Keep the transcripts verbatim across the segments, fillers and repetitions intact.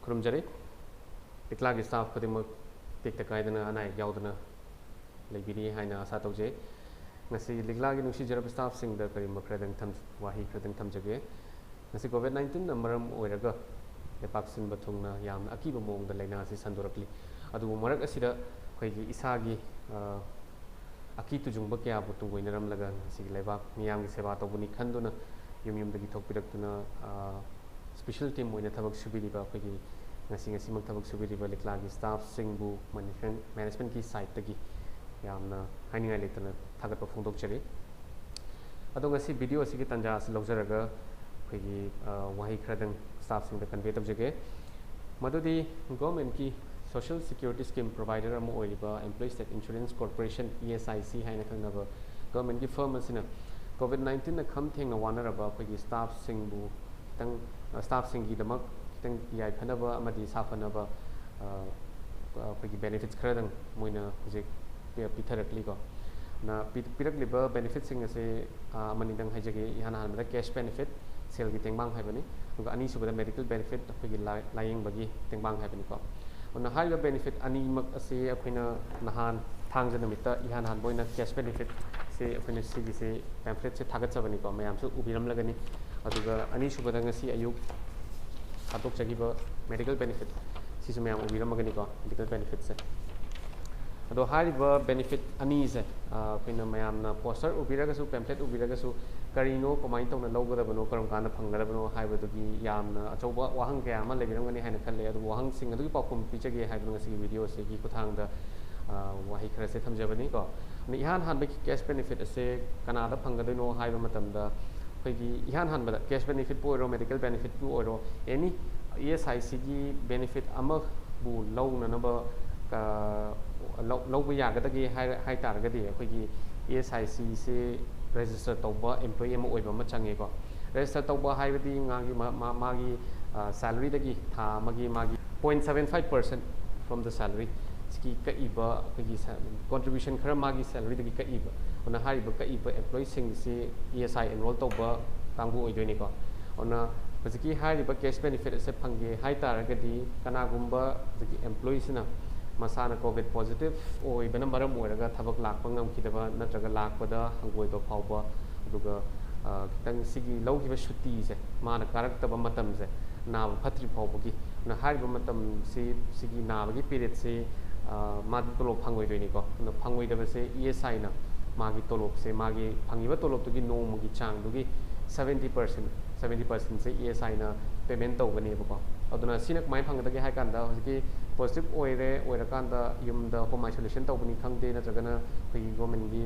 ꯈꯨꯔꯨꯝꯖꯔꯤ꯫ ꯂꯤꯛꯂꯥꯒꯤ staff ꯈꯨꯗꯤꯡꯃꯛ ꯇꯦꯛꯇ ꯀꯥꯏꯗꯅ, ꯑꯅꯥ ꯑꯌꯦꯛ ꯌꯥꯎꯗꯅ ꯂꯩꯕꯤꯔꯤ ꯍꯥꯏꯅ ꯑꯥꯁꯥ ꯇꯧꯖꯩ꯫ ꯉꯁꯤ ꯂꯤꯛꯂꯥꯒꯤ ꯅꯨꯡꯁꯤꯖꯔꯕ staffꯁꯤꯡꯗ ꯀꯔꯤꯒꯨꯝꯕ ꯈꯔꯗꯪ ꯊꯝ-, ꯋꯥꯍꯩ ꯈꯔꯗꯪ ꯊꯝꯖꯒꯦ꯫ ꯉꯁꯤ COVID nineteenꯅ ꯃꯔꯝ ꯑꯣꯏꯔꯒ ꯂꯩꯄꯥꯛ ꯁꯤꯟꯕ ꯊꯨꯡꯅ ꯌꯥꯝꯅ ꯑꯀꯤꯕ ꯃꯑꯣꯡꯗ ꯂꯥꯏꯅꯥ ꯑꯁꯤ ꯁꯟꯗꯣꯔꯛꯂꯤ꯫ ꯑꯗꯨꯕꯨ ꯃꯔꯛ ꯑꯁꯤꯗ ꯑꯩꯈꯣꯏꯒꯤ ꯏꯁꯥꯒꯤ, ꯑ, ꯑꯀꯤ ꯇꯨꯖꯨꯡꯕ ꯀꯌꯥꯕꯨ ꯇꯨꯡꯑꯣꯏꯅꯔꯝꯂꯒ ꯉꯁꯤꯒꯤ ꯂꯩꯕꯥꯛ ꯃꯤꯌꯥꯝꯒꯤ ꯁꯦꯕꯥ ꯇꯧꯕꯅꯤ ꯈꯟꯗꯨꯅ ꯌꯨꯝ ꯌꯨꯝꯗꯒꯤ ꯊꯣꯛꯄꯤꯔꯛꯇꯨꯅ, ꯑ, special team ꯑꯣꯏꯅ ꯊꯕꯛ ꯁꯨꯕꯤꯔꯤꯕ ꯑꯩꯈꯣꯏꯒꯤ ꯉꯁꯤ, ꯉꯁꯤꯃꯛ ꯊꯕꯛ ꯁꯨꯕꯤꯔꯤꯕ ꯂꯤꯛꯂꯥꯒꯤ staffꯁꯤꯡꯕꯨ management, managementꯀꯤ sideꯇꯒꯤ ꯌꯥꯝꯅ ꯍꯥꯏꯅꯤꯡꯉꯥꯏ ꯂꯩꯇꯅ ꯊꯥꯒꯠꯄ ꯐꯣꯡꯗꯣꯛꯆꯔꯤ꯫ ꯑꯗꯣ ꯉꯁꯤ video ꯑꯁꯤꯒꯤ ꯇꯥꯟꯖꯥ ꯑꯁꯤ ꯂꯧꯖꯔꯒ ꯑꯩꯈꯣꯏꯒꯤ, ꯑ, ꯋꯥꯍꯩ ꯈꯔꯗꯪ staffꯁꯤꯡꯗ convey ꯇꯧꯖꯒꯦ꯫ ꯃꯗꯨꯗꯤ governmentꯀꯤ social security scheme provider ꯑꯃ ꯑꯣꯏꯔꯤꯕ Employee State Insurance Corporation, ESIC ꯍꯥꯏꯅ ꯈꯪꯅꯕ governmentꯀꯤ firm ꯑꯁꯤꯅ COVID nineteenꯅ ꯈꯝ ꯊꯦꯡꯅ ꯋꯥꯅꯔꯕ ꯑꯩꯈꯣꯏꯒꯤ staffꯁꯤꯡꯕꯨ ꯈꯤꯇꯪ, ꯑ, staffꯁꯤꯡꯒꯤꯗꯃꯛ ꯈꯤꯇꯪ ꯌꯥꯏꯐꯅꯕ ꯑꯃꯗꯤ ꯁꯥꯐꯅꯕ, ꯑ, ꯑꯩꯈꯣꯏꯒꯤ benefits ꯈꯔꯗꯪ ꯃꯣꯏꯅ ꯍꯧꯖꯤꯛ ꯄꯤ-, ꯄꯤꯊꯔꯛꯂꯤꯀꯣ꯫ ꯅ ꯄꯤ-, ꯄꯤꯔꯛꯂꯤꯕ benefitꯁꯤꯡ ꯑꯁꯦ, ꯑ, ꯑꯃꯅꯤꯗꯪ ꯍꯥꯏꯖꯒꯦ꯫ ꯏꯍꯥꯟ ꯍꯥꯟꯕꯗ cash benefit, ꯁꯦꯜꯒꯤ ꯇꯦꯡꯕꯥꯡ ꯍꯥꯏꯕꯅꯤ꯫ ꯑꯗꯨꯒ ꯑꯅꯤꯁꯨꯕꯗ medical benefit, ꯑꯩꯈꯣꯏꯒꯤ ꯂꯥꯏ-, ꯂꯥꯌꯦꯡꯕꯒꯤ ꯇꯦꯡꯕꯥꯡ ꯍꯥꯏꯕꯅꯤꯀꯣ꯫ ꯑꯗꯨꯅ ꯍꯥꯏꯔꯤꯕ benefit ꯑꯅꯤꯃꯛ ꯑꯁꯤ ꯑꯩꯈꯣꯏꯅ ꯅꯍꯥꯟ ꯊꯥꯡꯖ ꯅꯨꯃꯤꯠꯇ ꯏꯍꯥꯟ ꯍꯥꯟꯕ ꯑꯣꯏꯅ cash benefit ꯁꯤ ꯑꯩꯈꯣꯏꯅ ꯁꯤꯒꯤꯁꯤ pamphletsꯁꯦ ꯊꯥꯒꯠꯆꯕꯅꯤꯀꯣ, ꯃꯌꯥꯝꯁꯨ ꯎꯕꯤꯔꯝꯂꯒꯅꯤ꯫ ꯑꯗꯨꯒ ꯑꯅꯤꯁꯨꯕꯗ ꯉꯁꯤ ꯑꯌꯨꯛ ꯊꯥꯗꯣꯛꯆꯈꯤꯕ medical benefit ꯁꯤꯁꯨ ꯃꯌꯥꯝ ꯎꯕꯤꯔꯝꯃꯒꯅꯤꯀꯣ, medical benefitꯁꯦ꯫ ꯑꯗꯣ ꯍꯥꯏꯔꯤꯕ benefit ꯑꯅꯤꯁꯦ, ꯑ, ꯑꯩꯈꯣꯏꯅ ꯃꯌꯥꯝꯅ poster ꯎꯕꯤꯔꯒꯁꯨ, pamphlet ꯎꯕꯤꯔꯒꯁꯨ, ꯀꯔꯤꯅꯣ, ꯀꯃꯥꯏꯅ ꯇꯧꯅ ꯂꯧꯒꯗꯕꯅꯣ, ꯀꯔꯝ ꯀꯥꯟꯗ ꯐꯪꯒꯗꯕꯅꯣ ꯍꯥꯏꯕꯗꯨꯒꯤ ꯌꯥꯝꯅ ꯑꯆꯧꯕ ꯋꯥꯍꯪ ꯀꯌꯥ ꯑꯃ ꯂꯩꯕꯤꯔꯝꯒꯅꯤ ꯍꯥꯏꯅ ꯈꯜꯂꯦ꯫ ꯑꯗꯨꯕꯨ ꯋꯥꯍꯪꯁꯤꯡ ꯑꯗꯨꯒꯤ ꯄꯥꯎꯈꯨꯝ ꯄꯤꯖꯒꯦ ꯍꯥꯏꯗꯨꯅ ꯉꯁꯤꯒꯤ video ꯑꯁꯤꯒꯤ ꯈꯨꯠꯊꯥꯡꯗ, ꯑ, ꯋꯥꯍꯩ ꯈꯔꯁꯦ ꯊꯝꯖꯕꯅꯤꯀꯣ꯫ ꯑꯗ ꯏꯍꯥꯟ ꯍꯥꯟꯕꯒꯤ cash benefit ꯑꯁꯦ ꯀꯅꯥꯗ ꯐꯪꯒꯗꯣꯏꯅꯣ ꯍꯥꯏꯕ ꯃꯇꯝꯗ, ꯑꯩꯈꯣꯏꯒꯤ ꯏꯍꯥꯟ ꯍꯥꯟꯕꯗ cash benefitꯄꯨ ꯑꯣꯏꯔꯣ, medical benefitꯄꯨ ꯑꯣꯏꯔꯣ, any ESICꯒꯤ benefit ꯑꯃꯕꯨ ꯂꯧꯅꯅꯕ, ꯑ, ꯂꯧ-, ꯂꯧꯕ ꯌꯥꯒꯗꯒꯦ ꯍꯥꯏ, ꯍꯥꯏ ꯇꯥꯔꯒꯗꯤ ꯑꯩꯈꯣꯏꯒꯤ ESICꯁꯦ register ꯇꯧꯕ employee ꯑꯃ ꯑꯣꯏꯕ ꯑꯃ ꯆꯪꯉꯦꯀꯣ꯫ Register ꯇꯧꯕ ꯍꯥꯏꯕꯗꯤ ꯃꯥꯒꯤ, ꯃꯥ-, ꯃꯥ-, ꯃꯥꯒꯤ, ꯑ, salaryꯗꯒꯤ ꯊꯥ ꯑꯃꯒꯤ ꯃꯥꯒꯤ point seven five percent from the salary ꯁꯤꯒꯤ ꯀꯛꯏꯕ ꯑꯩꯈꯣꯏꯒꯤ ꯁ-, contribution ꯈꯔ ꯃꯥꯒꯤ salaryꯗꯒꯤ ꯀꯛꯏꯕ꯫ ꯑꯗꯨꯅ ꯍꯥꯏꯔꯤꯕ ꯀꯛꯏꯕ employeeꯁꯤꯡꯁꯤ ESI enroll ꯇꯧꯕ ꯀꯥꯡꯕꯨ ꯑꯣꯏꯗꯣꯏꯅꯤꯀꯣ꯫ ꯑꯗꯨꯅ ꯍꯧꯖꯤꯛꯀꯤ ꯍꯥꯏꯔꯤꯕ cash benefit ꯑꯁꯦ ꯐꯪꯒꯦ ꯍꯥꯏ ꯇꯥꯔꯒꯗꯤ, ꯀꯅꯥꯒꯨꯝꯕ ꯍꯧꯖꯤꯛꯀꯤ employee ꯁꯤꯅ ꯃꯁꯥꯅ COVID positive ꯑꯣꯏꯕꯅ ꯃꯔꯝ ꯑꯣꯏꯔꯒ ꯊꯕꯛ ꯂꯥꯛꯄ ꯉꯝꯈꯤꯗꯕ ꯅꯠꯇ꯭ꯔꯒ ꯂꯥꯛꯄꯗ ꯍꯪꯒꯣꯏꯕ ꯐꯥꯎꯕ, ꯑꯗꯨꯒ, ꯑ, ꯈꯤꯇꯪ ꯁꯤꯒꯤ ꯂꯧꯈꯤꯕ ꯁꯨꯇꯤꯁꯦ ꯃꯥꯅ ꯀꯥꯔꯛꯇꯕ ꯃꯇꯝꯁꯦ, ꯅꯥꯕ ꯐꯠꯇ꯭ꯔꯤ ꯐꯥꯎꯕꯒꯤ, ꯑꯗꯨꯅ ꯍꯥꯏꯔꯤꯕ ꯃꯇꯝꯁꯤ, ꯁꯤꯒꯤ ꯅꯥꯕꯒꯤ period ꯁꯤ, ꯑ, ꯃꯥꯗꯤ ꯇꯣꯂꯣꯞ ꯐꯪꯉꯣꯏꯗꯣꯏꯅꯤꯀꯣ꯫ ꯑꯗꯨꯅ ꯐꯪꯉꯣꯏꯗꯕꯁꯦ ESI ꯅ ꯃꯥꯒꯤ ꯇꯣꯂꯣꯞꯁꯦ, ꯃꯥꯒꯤ ꯐꯪꯉꯤꯕ ꯇꯣꯂꯣꯞꯇꯨꯒꯤ ꯅꯣꯡꯃꯒꯤ ꯆꯥꯡꯗꯨꯒꯤ seventy percent, seventy percent ꯁꯦ ESI ꯅ payment ꯇꯧꯒꯅꯦꯕꯀꯣ꯫ ꯑꯗꯨꯅ ꯁꯤꯅ ꯀꯃꯥꯏꯅ ꯐꯪꯒꯗꯒꯦ ꯍꯥꯏ ꯀꯥꯟꯗ, ꯍꯧꯖꯤꯛꯀꯤ positive ꯑꯣꯏꯔꯦ, ꯑꯣꯏꯔꯀꯥꯟꯗ ꯌꯨꯝꯗ home isolation ꯇꯧꯕꯅꯤ ꯈꯪꯗꯦ, ꯅꯠꯇ꯭ꯔꯒꯅ ꯑꯩꯈꯣꯏꯒꯤ government ꯀꯤ,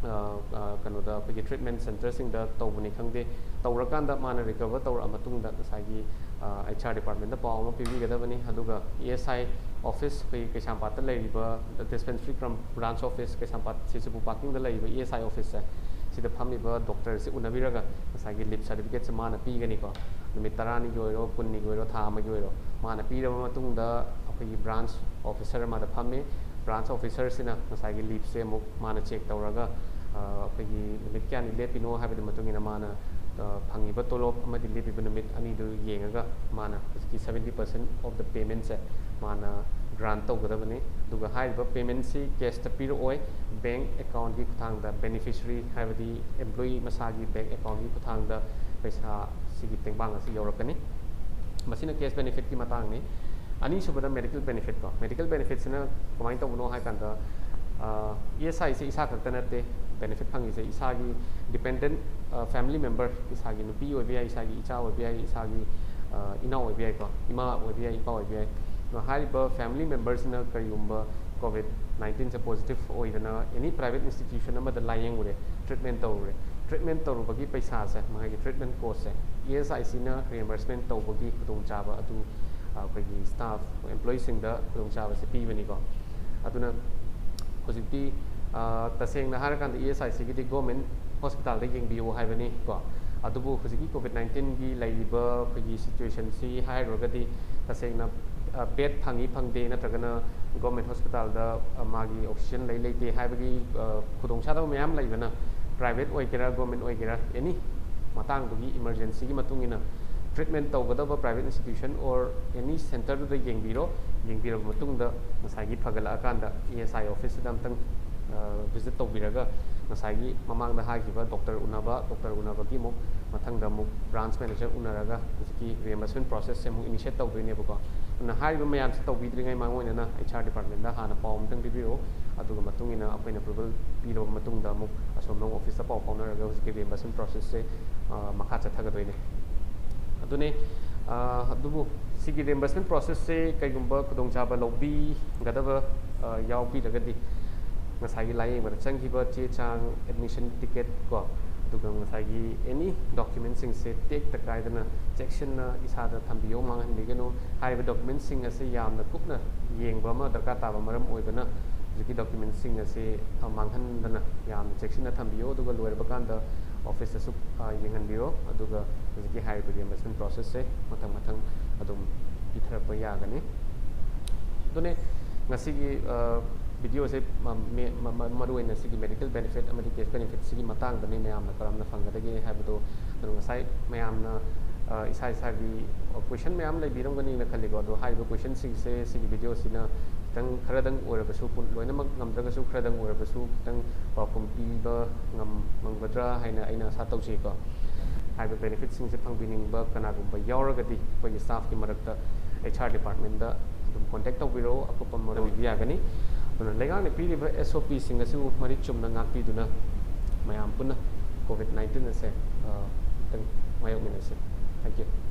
ꯑ, ꯑ, ꯀꯩꯅꯣꯗ, ꯑꯩꯈꯣꯏꯒꯤ treatment centre ꯁꯤꯡꯗ ꯇꯧꯕꯅꯤ ꯈꯪꯗꯦ, ꯇꯧꯔꯀꯥꯟꯗ ꯃꯥꯅ recover ꯇꯧꯔꯛꯑ ꯃꯇꯨꯡꯗ ꯉꯁꯥꯏꯒꯤ, ꯑ, HR department ꯇ ꯄꯥꯎ ꯑꯃ ꯄꯤꯕꯤꯒꯗꯕꯅꯤ꯫ ꯑꯗꯨꯒ ESI office, ꯑꯩꯈꯣꯏꯒꯤ ꯀꯩꯁꯥꯝꯄꯥꯠꯇ ꯂꯩꯔꯤꯕ dispensary cum branch office, ꯀꯩꯁꯥꯝꯄꯥꯠ ꯁꯤꯁꯤꯕꯨ parking ꯗ ꯂꯩꯔꯤꯕ ESI office ꯁꯦ, ꯁꯤꯗ ꯐꯝꯃꯤꯕ doctor ꯁꯦ ꯎꯅꯕꯤꯔꯒ ꯉꯁꯥꯏꯒꯤ leave certificate ꯁꯦ ꯃꯥꯅ ꯄꯤꯒꯅꯤꯀꯣ꯫ ꯅꯨꯃꯤꯠ ꯇꯔꯥꯅꯤꯒꯤ ꯑꯣꯏꯔꯣ, ꯀꯨꯟꯅꯤꯒꯤ ꯑꯣꯏꯔꯣ, ꯊꯥ ꯑꯃꯒꯤ ꯑꯣꯏꯔꯣ, ꯃꯥꯅ ꯄꯤꯔꯕ ꯃꯇꯨꯡꯗ ꯑꯩꯈꯣꯏꯒꯤ branch officer ꯑꯃꯗ ꯐꯝꯃꯤ꯫ Branch officer ꯁꯤꯅ ꯉꯁꯥꯏꯒꯤ leave ꯁꯦ ꯑꯃꯨꯛ ꯃꯥꯅ check ꯇꯧꯔꯒ, ꯑ, ꯑꯩꯈꯣꯏꯒꯤ ꯅꯨꯃꯤꯠ ꯀꯌꯥꯅꯤ ꯂꯦꯞꯄꯤꯅꯣ ꯍꯥꯏꯕꯗꯨ ꯃꯇꯨꯡ ꯏꯟꯅ ꯃꯥꯅ, ꯑ, ꯐꯪꯉꯤꯕ ꯇꯣꯂꯣꯞ ꯑꯃꯗꯤ ꯂꯦꯞꯄꯤꯕ ꯅꯨꯃꯤꯠ ꯑꯅꯤꯗꯨ ꯌꯦꯡꯉꯒ ꯃꯥꯅ ꯍꯧꯖꯤꯛꯀꯤ seventy percent of the payment ꯁꯦ ꯃꯥꯅ grant ꯇꯧꯒꯗꯕꯅꯤ꯫ ꯑꯗꯨꯒ ꯍꯥꯏꯔꯤꯕ payment ꯁꯤ cash ꯇ ꯄꯤꯔꯛꯑꯣꯏ, bank account ꯀꯤ ꯈꯨꯠꯊꯥꯡꯗ, beneficiary ꯍꯥꯏꯕꯗꯤ employee ꯃꯁꯥꯒꯤ bank account ꯀꯤ ꯈꯨꯠꯊꯥꯡꯗ ꯄꯩꯁꯥ ꯁꯤꯒꯤ ꯇꯦꯡꯕꯥꯡ ꯑꯁꯤ ꯌꯧꯔꯛꯀꯅꯤ꯫ ꯃꯁꯤꯅ cash benefit ꯀꯤ ꯃꯇꯥꯡꯅꯤ꯫ ꯑꯅꯤꯁꯨꯕꯗ medical benefit ꯀꯣ꯫ Medical benefit ꯁꯤꯅ ꯀꯃꯥꯏꯅ ꯇꯧꯕꯅꯣ ꯍꯥꯏ ꯀꯥꯟꯗ, ꯑ, ESI ꯁꯦ ꯏꯁꯥ ꯈꯛꯇ ꯅꯠꯇꯦ benefit ꯐꯪꯉꯤꯁꯦ, ꯏꯁꯥꯒꯤ dependent, ꯑ, family member, ꯏꯁꯥꯒꯤ ꯅꯨꯄꯤ ꯑꯣꯏꯕ ꯌꯥꯏ, ꯏꯁꯥꯒꯤ ꯏꯆꯥ ꯑꯣꯏꯕ ꯌꯥꯏ, ꯏꯁꯥꯒꯤ, ꯑ, ꯏꯅꯥꯎ ꯑꯣꯏꯕ ꯌꯥꯏꯀꯣ, ꯏꯃꯥ ꯑꯣꯏꯕ ꯌꯥꯏ, ꯏꯄꯥ ꯑꯣꯏꯕ ꯌꯥꯏ꯫ ꯑꯗꯣ ꯍꯥꯏꯔꯤꯕ family member ꯁꯤꯅ ꯀꯔꯤꯒꯨꯝꯕ COVID nineteen ꯁꯦ positive ꯑꯣꯏꯗꯅ any private institution ꯑꯃꯗ ꯂꯥꯏꯌꯦꯡꯉꯨꯔꯦ, treatment ꯇꯧꯔꯨꯔꯦ, treatment ꯇꯧꯔꯨꯕꯒꯤ ꯄꯩꯁꯥꯁꯦ, ꯃꯥꯒꯤ treatment cost ꯁꯦ ESI ꯁꯤꯅ reimbursement ꯇꯧꯕꯒꯤ ꯈꯨꯗꯣꯡꯆꯥꯕ ꯑꯗꯨ, ꯑ, ꯑꯩꯈꯣꯏꯒꯤ staff, employee ꯁꯤꯡꯗ ꯈꯨꯗꯣꯡꯆꯥꯕꯁꯦ ꯄꯤꯕꯅꯤꯀꯣ꯫ ꯑꯗꯨꯅ ꯍꯧꯖꯤꯛꯇꯤ, ꯑ, ꯇꯁꯦꯡꯅ ꯍꯥꯏꯔꯀꯥꯟꯗ ESI ꯁꯤꯒꯤꯗꯤ government hospital ꯗ ꯌꯦꯡꯕꯤꯌꯨ ꯍꯥꯏꯕꯅꯤ ꯀꯣ꯫ ꯑꯗꯨꯕꯨ ꯍꯧꯖꯤꯛꯀꯤ COVID nineteen ꯒꯤ ꯂꯩꯔꯤꯕ ꯑꯩꯈꯣꯏꯒꯤ situation ꯁꯤ ꯍꯥꯏꯔꯨꯔꯒꯗꯤ, ꯇꯁꯦꯡꯅ, ꯑ, bed ꯐꯪꯉꯤ ꯐꯪꯗꯦ, ꯅꯠꯇ꯭ꯔꯒꯅ government hospital ꯗ, ꯑ, ꯃꯥꯒꯤ oxygen ꯂꯩ ꯂꯩꯇꯦ ꯍꯥꯏꯕꯒꯤ, ꯑ, ꯈꯨꯗꯣꯡꯆꯥꯗꯕ ꯃꯌꯥꯝ ꯂꯩꯕꯅ, private ꯑꯣꯏꯒꯦꯔꯥ government ꯑꯣꯏꯒꯦꯔꯥ, any ꯃꯇꯥꯡꯗꯨꯒꯤ emergency ꯒꯤ ꯃꯇꯨꯡ ꯏꯟꯅ Treatment ꯇꯧꯒꯗꯕ private institution or any centerꯗꯨꯗ ꯌꯦꯡꯕꯤꯔꯣ꯫ ꯌꯦꯡꯕꯤꯔꯕ ꯃꯇꯨꯡꯗ ꯉꯁꯥꯏꯒꯤ ꯐꯒꯠꯂꯛꯑꯀꯥꯟꯗ E S I officeꯁꯤꯗ ꯑꯝꯇꯪ visit ꯇꯧꯕꯤꯔꯒ ꯉꯁꯥꯏꯒꯤ ꯃꯃꯥꯡꯗ ꯍꯥꯏꯈꯤꯕ doctor ꯎꯅꯕ, doctor ꯎꯅꯕꯒꯤ ꯑꯃꯨꯛ ꯃꯊꯪꯗ ꯑꯃꯨꯛ branch manager ꯎꯅꯔꯒ ꯍꯧꯖꯤꯛꯀꯤ reimbursement processꯁꯦ ꯑꯃꯨꯛ initiate ꯇꯧꯗꯣꯏꯅꯦꯕꯀꯣ꯫ ꯑꯗꯨꯅ ꯍꯥꯏꯔꯤꯕ ꯃꯌꯥꯝꯁꯦ ꯇꯧꯕꯤꯗ꯭ꯔꯤꯉꯩ ꯃꯥꯡ ꯑꯣꯏꯅꯅ H R departmentꯗ ꯍꯥꯟꯅ ꯄꯥꯎ ꯑꯝꯇꯪ ꯄꯤꯕꯤꯔꯛꯑꯣ꯫ ꯑꯗꯨꯒ ꯃꯇꯨꯡ ꯏꯟꯅ ꯑꯩꯈꯣꯏꯅ approval ꯄꯤꯔꯕ ꯃꯇꯨꯡꯗ ꯑꯃꯨꯛ ꯑꯁꯣꯝꯗ officeꯇ ꯄꯥꯎ ꯐꯥꯎꯅꯔꯒ ꯍꯧꯖꯤꯛꯀꯤ reimbursement processꯁꯦ ꯃꯈꯥ ꯆꯠꯊꯒꯗꯣꯏꯅꯦ꯫ ꯑꯗꯨꯅꯦ꯫ ꯑꯗꯨꯕꯨ ꯁꯤꯒꯤ reimbursement processꯁꯦ ꯀꯩꯒꯨꯝꯕ ꯈꯨꯗꯣꯡꯆꯥꯕ ꯂꯧꯕꯤꯒꯗꯕ ꯌꯥꯎꯕꯤꯔꯒꯗꯤ ꯉꯁꯥꯏꯒꯤ ꯂꯥꯌꯦꯡꯕꯗ ꯆꯪꯈꯤꯕ ꯆꯦ ꯆꯥꯡ, admission ticket ꯀꯣ, ꯑꯗꯨꯒ ꯉꯁꯥꯏꯒꯤ any documentꯁꯤꯡꯁꯦ ꯇꯦꯛꯇ ꯀꯥꯏꯗꯅ ꯆꯦꯛꯁꯤꯟꯅ ꯏꯁꯥꯗ ꯊꯝꯕꯤꯌꯣ, ꯃꯥꯡꯍꯟꯕꯤꯒꯅꯨ꯫ ꯍꯥꯏꯔꯤꯕ documentꯁꯤꯡ ꯑꯁꯤ ꯌꯥꯝꯅ ꯀꯨꯞꯅ ꯌꯦꯡꯕ ꯑꯃ ꯗꯔꯀꯥꯔ ꯇꯥꯕ ꯃꯔꯝ ꯑꯣꯏꯕꯅ ꯍꯧꯖꯤꯛꯀꯤ documentꯁꯤꯡ ꯑꯁꯤ ꯃꯥꯡꯍꯟꯗꯅ ꯌꯥꯝꯅ ꯆꯦꯛꯁꯤꯟꯅ ꯊꯝꯕꯤꯌꯨ꯫ ꯑꯗꯨꯒ ꯂꯣꯏꯔꯕ ꯀꯥꯟꯗ officeꯇꯁꯨ ꯌꯦꯡꯍꯟꯕꯤꯔꯣ꯫ ꯑꯗꯨꯒ ꯍꯧꯖꯤꯛꯀꯤ ꯍꯥꯏꯔꯤꯕ reimbursement processꯁꯦ ꯃꯊꯪ ꯃꯊꯪ ꯑꯗꯨꯝ ꯄꯤꯊꯔꯛꯄ ꯌꯥꯒꯅꯤ꯫ ꯑꯗꯨꯅꯦ ꯉꯁꯤꯒꯤ videoꯁꯦ ꯃꯔꯨꯑꯣꯏꯅ ꯁꯤꯒꯤ medical benefit ꯑꯃꯗꯤ cash benefitꯁꯤꯒꯤ ꯃꯇꯥꯡꯗꯅꯤ, ꯃꯌꯥꯝꯅ ꯀꯔꯝꯅ ꯐꯪꯒꯗꯒꯦ ꯍꯥꯏꯕꯗꯣ꯫ ꯑꯗꯣ ꯉꯁꯥꯏ ꯃꯌꯥꯝꯅ ꯏꯁꯥ ꯏꯁꯥꯒꯤ question ꯃꯌꯥꯝ ꯂꯩꯕꯤꯔꯝꯒꯅꯤꯅ ꯈꯜꯂꯤꯀꯣ꯫ ꯑꯗꯣ ꯍꯥꯏꯔꯤꯕ questionꯁꯤꯡꯁꯦ ꯁꯤꯒꯤ videoꯁꯤꯅ ꯈꯤꯇꯪ ꯈꯔꯗꯪ ꯑꯣꯏꯔꯕꯁꯨ, ꯂꯣꯏꯅꯃꯛ ꯉꯝꯗ꯭ꯔꯒꯁꯨ ꯈꯔꯗꯪ ꯑꯣꯏꯔꯕꯁꯨ ꯈꯤꯇꯪ ꯄꯥꯎꯈꯨꯝ ꯄꯤꯕ ꯉꯝꯒꯗ꯭ꯔꯥ ꯍꯥꯏꯅ ꯑꯩꯅ ꯑꯁꯥ ꯇꯧꯖꯩꯀꯣ꯫ ꯍꯥꯏꯔꯤꯕ benefitꯁꯤꯡꯁꯦ ꯐꯪꯕꯤꯅꯤꯡꯕ ꯀꯅꯥꯒꯨꯝꯕ ꯌꯥꯎꯔꯒꯗꯤ ꯑꯩꯈꯣꯏꯒꯤ staffꯀꯤ ꯃꯔꯛꯇ H R departmentꯗ ꯑꯗꯨꯝ contact ꯇꯧꯕꯤꯔꯛꯎ, ꯑꯀꯨꯞꯄ ꯃꯔꯣꯜ ꯄꯤꯕ ꯌꯥꯒꯅꯤ꯫ ꯑꯗꯨꯅ ꯂꯩꯉꯥꯛꯅ ꯄꯤꯔꯤꯕ S O Pꯁꯤꯡ ꯑꯁꯤꯕꯨ ꯃꯔꯤꯛ ꯆꯨꯝꯅ ꯉꯥꯛꯄꯤꯗꯨꯅ ꯃꯌꯥꯝ ꯄꯨꯟꯅ COVID nineteen ꯑꯁꯦ ꯑꯃꯨꯛꯇꯪ ꯃꯥꯌꯣꯛꯃꯤꯟꯅꯁꯤ꯫ Thank you꯫